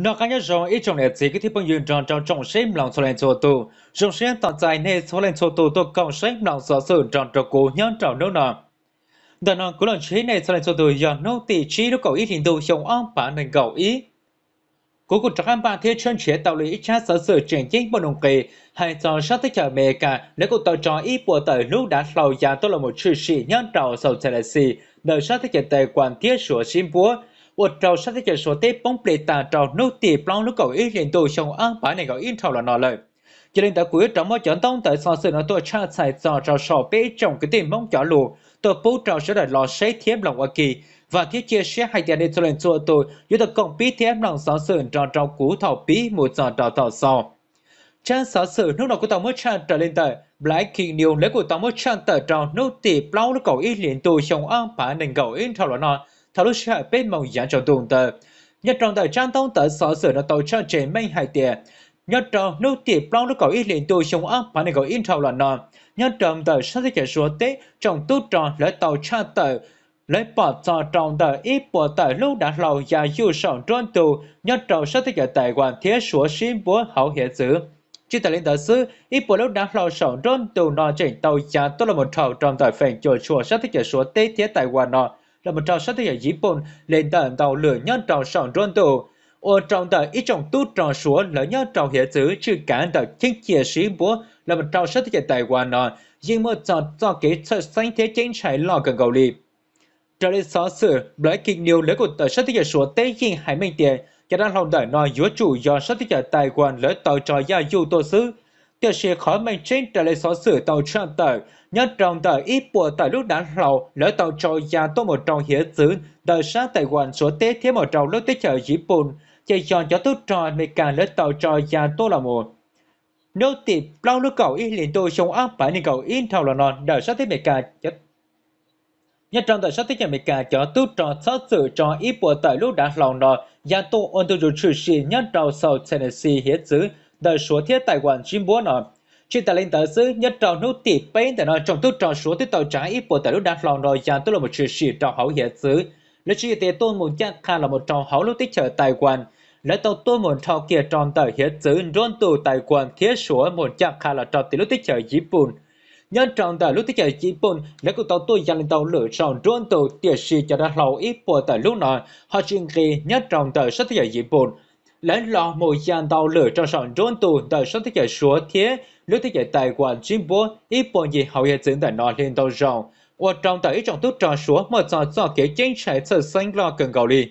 Noj qab nyob zoo ib tsoom niam txiv kwv tij phooj ywg nrog rau tsoom saib mloog txhua leej txhua tus. Zoo siab tos txais nej txhua leej txhua tus tuaj koom saib mloog xov xwm nrog rau kuv nyob rau hnub no. Ntawm no kuv los ntsib nej txhua leej txhua tus yog hnub tim tsib lub kaum ib hli ntuj xyoo ob phav nees nkaum ib. Kuv kuj rov qab npaj thiab tshawb nrhiav tau li ib tsab xov xwm tseem ceeb muaj nuj nqis hais txog sab teb chaws Amelikas lawv kuj tau tso ib puas tawm lub dav hlau ya tuaj los mus tshwm sim nyob rau South Tennessee ntawm sab teb chaws Taiwan thiab Suav sib npuab, ua rau sab teb chaws Suav teb poob plig tas rau hnub tim plaub lub kaum ib hli ntuj xyoo ob phav nees nkaum ib dhau los no lawm. Yog li ntawd kuv yuav rov muab cov ntaub ntawv xov xwm no tuaj tshaj txhais txog rau saum peb ib tsoom kwv tij Hmoob cov lus tuaj pub rau sawv daws los saib thiab mloog ua ke. Vam thiab cia siab hais tias nej txhua leej txhua tus yuav tau koom pib thiab mloog xov xwm nrog rau kuv thaum pib mus txog rau thaum xaus. Tsab xov xwm hnub no kuv tau muab tshaj raws li ntawm Breaking News lawv kuj tau muab tshaj tawm rau hnub tim plaub lub kaum ib hli ntuj xyoo ob phav nees nkaum ib dhau los no thaum lub sij hawm peb moos yav tsaus ntuj ntawd. Nyob rau ntawm tsab ntaub ntawv xov xwm no tau tshaj tseg meej hais tias nyob rau hnub tim plaub lub kaum ib hli ntuj xyoo ob phav nees nkaum ib dhau los no, nyob rau ntawm sab teb chaws Suav teb tsoom tub rog lawv tau tshaj tawm, lawv pom txog rau ntawm ib puas tawm lub dav hlau ya yuj saum nruab ntug nyob rau sab teb chaws Taiwan thiab Suav sib npuab hauv hiav txwv. Tsis tas li ntawd xwb, ib puas lub dav hlau saum nruab ntug no tseem tau ya tuaj los mus dhau rau ntawm feem cua tshuam sab teb chaws Suav teb thiab Taiwan no los mus rau sab teb chaws Yiv Pooj li ntawm ntau lwm nyob rau saum nruab ntug, ua rau ntawm ib tsoom tub rog Suav lawv nyob rau hiav txwv tswj kav ntawm cheeb cia sib npuab los mus rau sab teb chaws Taiwan no yeej muaj txog txoj kev txhawj xeeb thiab ceeb ntshai loj kawg nkaus li. Raws li xov xwm Breaking News lawv kuj tawm sab teb chaws Suav teb yeej hais meej tias cov dav hlau ntawm no yuav tsum yog sab teb chaws Taiwan lawv tau tso yaj yuj tuaj xwb. Tiam sis qhov meej tseeb raws li xov xwm tau tshaj tawm, nyob rau ntawm ib puas tawm lub dav hlau lawv tau tso ya tuaj mus rau hiav txwv ntawm sab Taiwan Suav teb thiab mus rau lub teb chaws Yiv Pooj, ces yog cov tub rog Amelikas lawv tau tso ya tuaj los mus. Hnub tim plaub lub kaum ib hlis ntuj xyoo ob phav nees nkaum ib dhau los no ntawm sab teb Amelikas, nyob rau ntawm sab teb chaws Amelikas cov tub rog txhob txwm tso ib puas tawm lub dav hlau no ya tuaj ua ntu zus tshwm sim nyob rau South Tennessee hiav txwv ntawm Suav thiab Taiwan sib npuab no. Tsis tas li ntawd xwb, nyob rau hnub tim peb ntawm no tsoom tub rog Suav twb tau tsav ib puas tawm lub dav hlau no ya tuaj los mus tshwm sim rau hauv hiav txwv. Lawv tsis yog tias tuaj mus ncaj qha los mus rau hauv lub teb chaws Taiwan, lawv tau tuaj mus dhau kiag rau ntawm hiav txwv nruab ntug Taiwan thiab Suav mus ncaj qha los rau tim lub teb chaws Yiv Pooj. Nyob rau ntawm lub teb chaws Yiv Pooj lawv kuj tau tuaj ya li ntau lwm saum nruab ntug, tiam sis cov dav hlau ib puas tawm lub no ho tsis nqis nyob rau ntawm sab teb chaws Yiv Pooj. Lawv los mus ya ntau lwm rau saum nruab ntug ntawm sab teb chaws Suav thiab lub teb chaws Taiwan sib npuab ib puas ncig hauv hiav txwv ntawm no li ntau zaus, ua rau ntawm ib tsoom tub rog Suav muaj txog txoj kev ceeb ntshai txhawj xeeb loj kawg nkaus li.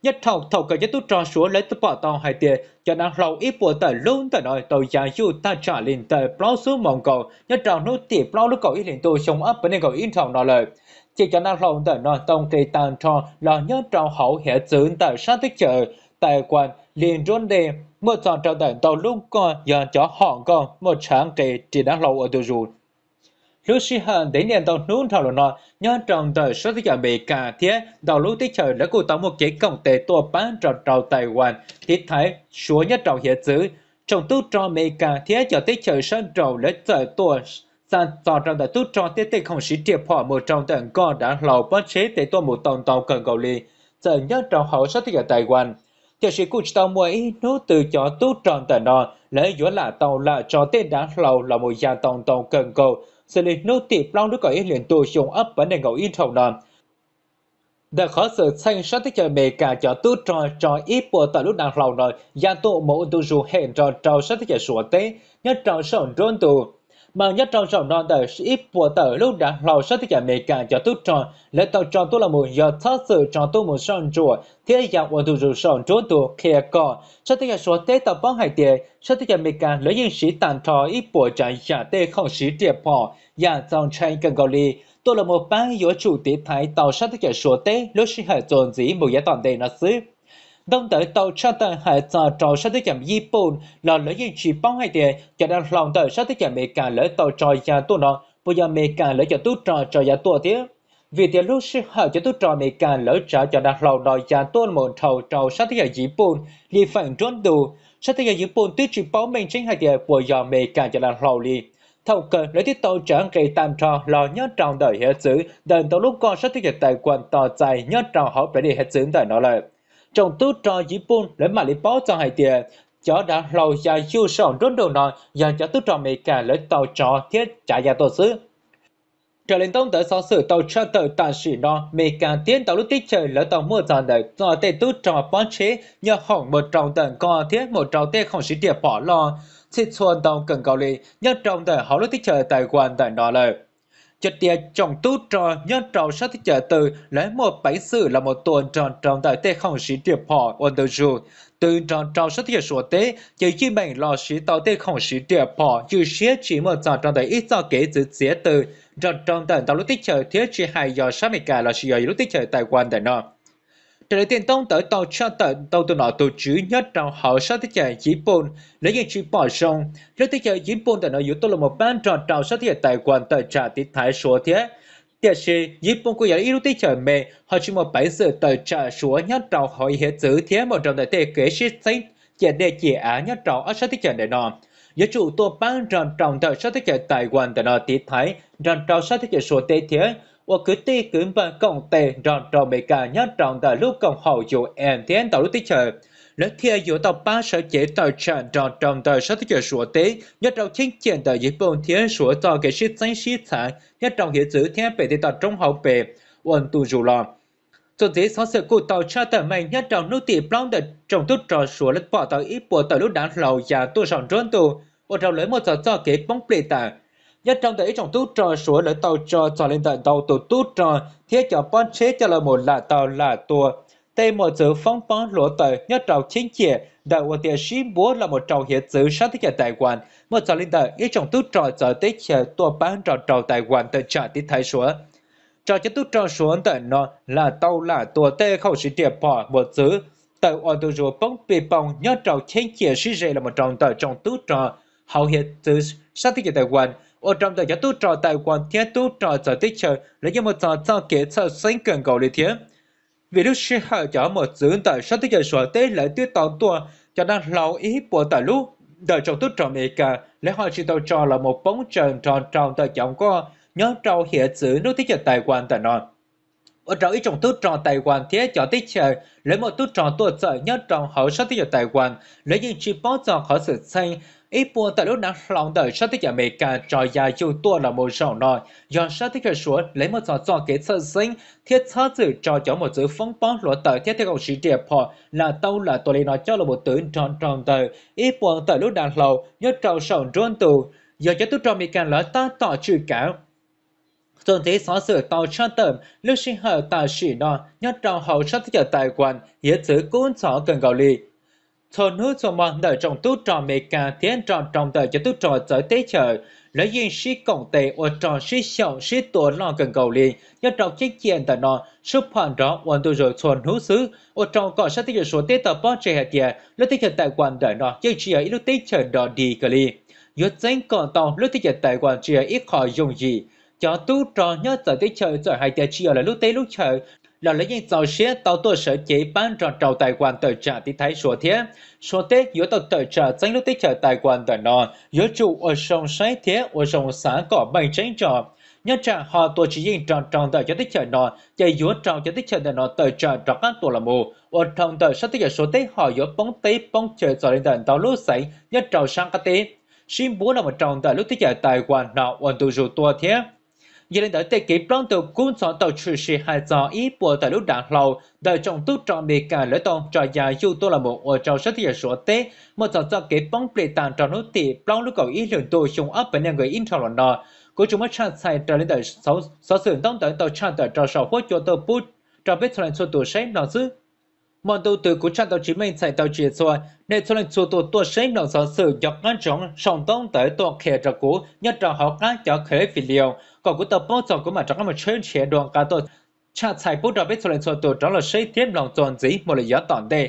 Nyob rau thaum kawg cov tub rog Suav lawv twb pom tau hais tias cov dav hlau ib puas tawm lub ntawm no tau ya yuj tag tsam li ntawm plaub xuab moos nkaus nyob rau hnub tim plaub lub kaum ib hlis ntuj xyoo ob phav nees nkaum ib dhau no lawm, ces cov dav hlau ntawm no tau nqis tag nrho los nyob rau hauv hiav txwv ntawm sab teb chaws Taiwan li nruab ntej, muaj txog rau ntawm ntau lub nkoj yog cov hom nkoj muaj tshav nqis ris dav hlau ua ntu zus. Lub sij hawm ntev niaj ntau hnub dhau los no, nyob rau ntawm sab teb chaws Amelikas thiab ntau lub teb chaws lawv kuj tau muaj kev koom tes tuaj pab nrog rau Taiwan tiv thaiv Suav nyob rau hiav txwv. Tsoom tub rog Amelikas thiab cov teb chaws sab nraud lawv txawm tuaj xa txog rau ntawm tub rog thiab tej khoom siv riam phom mus rau ntawm nkoj dav hlau pob tsheb tes tuaj mus tau ntau kawg nkaus li, txawm nyob rau hauv sab teb chaws Taiwan. Tiam sis kuj tsis tau muaj ib hnub twg cov tub rog ntawm no lawv yuav lam tau lam tso tej dav hlau los mus ya tau ntau kawg nkaus xws li hnub tim plaub lub kaum ib hlis ntuj xyoo ob phav nees nkaum ib dhau no. Ntawm qhov xwm txheej sab teb chaws Amelikas cov tub rog tso ib puas tawm lub dav hlau no ya tuaj mus ua ntu zus hem nrog rau sab teb chaws Suav teb nyob rau saum nruab ntug. Mas nyob rau zaum no ntawm ib puas tawm lub dav hlau sab teb chaws Amelikas cov tub rog lawv tau tso tuaj los mus yog txhob txwm tso tuaj mus soj ntsuam thiab ya ua ntu zus saum nruab ntug qhia kom sab teb chaws Suav teb tau paub hais tias sab teb chaws Amelikas lawv yeej siv tag nrho ib puas tsav yam tej khoom siv riam phom yam txaus ntshai kawg nkaus li tuaj los mus pab yuav tsum tiv thaiv tau sab teb chaws Suav teb lub sij hawm txuas ntxiv mus yav tom ntej no xwb. Ntaub ntawv tau tshaj tawm hais txog rau sab teb chaws Yiv Pooj los lawv yeej tsis paub hais tias cov dav hlau ntawm sab teb chaws Amelikas lawv tau tso ya tuaj no puas yog Amelikas lawv cov tub rog tso ya tuaj thiab. Vim tias lub sij hawm cov tub rog Amelikas lawv tsav cov dav hlau no ya tuaj mus dhau rau sab teb chaws Yiv Pooj li feem nruab ntug, sab teb chaws Yiv Pooj twb tsis paub meej tseeb hais tias puas yog Amelikas cov dav hlau li. Thaum kawg lawv twb tau tsav nqis tag nrho los nyob rau ntawm hiav txwv ntawm ntau lub nkoj sab teb chaws Taiwan tos txais nyob rau hauv pes lis hiav txwv ntawm no lawm. Tsoom tub rog Yiv Pooj lawv mam li paub txog hais tias cov dav hlau ya yuj saum nruab ntug no yog cov tub rog Amelikas lawv tau tso thiab tsav ya tuaj xwb. Raws li ntaub ntawv xov xwm tau tshaj tawm tam sim no, Amelikas thiab ntau lub teb chaws lawv tau muaj txog ntawm txog tej tub rog pob tsheb nyob hoom mus rau ntawm nkoj thiab mus rau tej khoom siv riam phom loj txhij txhua ntau kawg nkaus li nyob rau ntawm hauv lub teb chaws Taiwan ntawm no lawm. Yog tias tsoom tub rog nyob rau sab teb chaws twg lawv muaj peev xwm los mus tua nrog rau ntawm tej khoom siv riam phom ua ntu zus twb nrog rau sab teb chaws Suav teb, ces yeej meem los siv tau tej khoom siv riam phom ywj siab tsis muaj txog rau ntawm ib txoj kev txwv txiav twg nrog rau ntawm ntau lub teb chaws thiab tsis hais yog sab Amelikas los sis yog lub teb chaws Taiwan ntawm no. Raws li tej ntaub ntawv tau tshaj tawm ntau tus nom tus tswv nyob rau hauv sab teb chaws Yiv Pooj, lawv yeej tsis pom zoo lub teb chaws Yiv Pooj ntawm no yuav tuaj los pab nrog rau sab teb chaws Taiwan tawm tsam tiv thaiv Suav thiab. Tiam sis Yiv Pooj kuj yog ib lub teb chaws me ho tsis muaj peev xwm tawm tsam Suav nyob rau hauv hiav txwv thiab mus rau ntawm tej kev sib txeeb ciam dej ciam av nyob rau ob sab teb chaws ntawm no. Yuav tsum tuaj pab nrog rau ntawm sab teb chaws Taiwan ntawm no tiv thaiv nrog rau sab teb chaws Suav teb thiab ua kwv tij kwv npawg koom tes nrog rau Amelikas nyob rau ntawm lub koom haum U N thiab ntau lub teb chaws, lawv thiaj yuav tau pab sawv cev tawm tsam nrog rau ntawm sab teb chaws Suav teb nyob rau cheeb tsam ntawm Yiv Pooj thiab Suav txoj kev sib txeeb sib txhav nyob rau hiav txwv thiab pem tej toj roob hauv pes ua ntu zus los. Txuas ntxiv xov xwm kuj tau tshaj tawm meej nyob rau hnub tim plaub ntawm tsoom tub rog Suav lawv pom tau ib puas tawm lub dav hlau ya tuaj saum nruab ntug ua rau lawv muaj txog txoj kev poob plig tas. Nyob rau ntawm ib tsoom tub rog Suav lawv tau tso txog li ntawm ntau tus tub rog thiab cov pob tsheb coj los mus lam tau lam tua tej mos txwv foob pob hluav taws nyob rau cheeb tsam ntawm uas tias sib npuab los mus rau hiav txwv sab teb chaws Taiwan, muaj txog li ntawm ib tsoom tub rog txawv teb chaws tuaj pab nrog rau Taiwan tawm tsam tiv thaiv Suav. Tso cov tub rog Suav ntawm no lam tau lam tua tej khoom siv riam phom mos txwv tawm ua ntu zus poob plig poob nyob rau cheeb tsam sib ze los mus rau ntawm tsoom tub rog hauv hiav txwv sab teb chaws Taiwan, ua rau ntawm cov tub rog Taiwan thiab tub rog txawv teb chaws lawv yeej muaj txog txoj kev txhawj xeeb kawg nkaus li thiab. Vim lub sij hawm cov mos txwv ntawm sab teb chaws Suav teb lawv twb tau tuaj cov dav hlau ib puas tawm lub ntawm tsoom tub rog Amelikas lawv ho tsis tau tso los mus poob tsaws nrog rau ntawm cov nkoj nyob rau hiav txwv lub teb chaws Taiwan ntawm no, ua rau ib tsoom tub rog Taiwan thiab cov teb chaws lawv muaj tub rog tuaj txawm nyob rau hauv sab teb chaws Taiwan, lawv yeej tsis paub txog qhov xwm txheej ib puas tawm lub dav hlau ntawm sab teb chaws Amelikas tso ya yug tuaj los mus zaum no yog sab teb chaws Suav lawv muaj txog txoj kev txhawj xeeb thiab txhob txwm tso cov mos txwv foob pob hluav taws thiab tej khoom siv riam phom lam tau lam tua li no coj los mus twv nrog rau ntawm ib puas tawm lub dav hlau nyob rau saum nruab ntug, yog cov tub rog Amelikas lawv tab tom tswj kav. Txuas ntxiv xov xwm tau tshaj tawm lub sij hawm tam sim no nyob rau hauv sab teb chaws Taiwan hiav txwv kub ntxhov kawg nkaus li. Txhua hnub txhua hmo ntawm tsoom tub rog Amelikas thiab nrog rau ntawm cov tub rog txawv teb chaws, lawv yeej sib koom tes ua rog sib xyaum sib tua loj kawg nkaus li nyob rau cheeb tsam ntawm no sub phom nrov ua ntu zus txhua hnub xwb, ua rau kom sab teb chaws Suav teb tau paub tseg hais tias lub teb chaws Taiwan ntawm no yeej tsis yog ib lub teb chaws nrov dig kawg li. Yuav txeeb kom tau lub teb chaws Taiwan tsis yog ib qho yooj yim. Cov tub rog nyob txawv teb chaws txawm hais tias tsis yog lawv lub teb lub chaws los lawv yeej txaus siab tau tuaj sawv cev pab nrog rau Taiwan tawm tsam tiv thaiv Suav thiab. Suav teb yuav tau tawm tsam txeeb lub teb chaws Taiwan ntawm no yuav tsum ua zoo saib thiab ua zoo xav kom meej tseeb tso. Nyob tsam ho tua tsis yeej nrog rau ntawm cov teb chaws no ces yuav rau cov teb chaws ntawm no tawm tsam rov qab tua los mus, ua rau ntawm sab teb chaws Suav teb ho yuav poob teb poob chaw txog li ntawm ntau lub xeev nyob rau sab qab teb, sib npuab los mus rau ntawm lub teb chaws Taiwan no ua ntu zus tuaj thiab. Yog li ntawd tej kev plaub ntug kub ntxhov tau tshwm sim hais txog ib puas tawm lub dav hlau ntawm tsoom tub rog Amelikas lawv tau tso ya yuj tuaj los mus ua rau sab teb chaws Suav teb muaj txog txoj kev poob plig tag rau hnub tim plaub lub kaum ib hlis ntuj xyoo ob phav nees nkaum ib nrho los no. Kuv tsuas muab tshaj txhais raws li ntawm xov xwm ntaub ntawv tau tshaj tawm rau saum huab cua tuaj pub rau peb txhua leej txhua tus saib mloog xwb. Hmo ntu twg kuv tshaj tau tsis meej txhais tau tsis txhua, nej txhua leej txhua tus tuaj saib mloog xov xwm nco qab ntsoov sau ntaub ntawv tuaj qhia rau kuv nyob rau hauv qab cov clip video kom kuv tau paub txog kuv mam rov qab mus tshawb nrhiav dua nqa tuaj tshaj txhais pub rau peb txhua leej txhua tus rov los saib thiab mloog txuas ntxiv mus lawm yav tom ntej.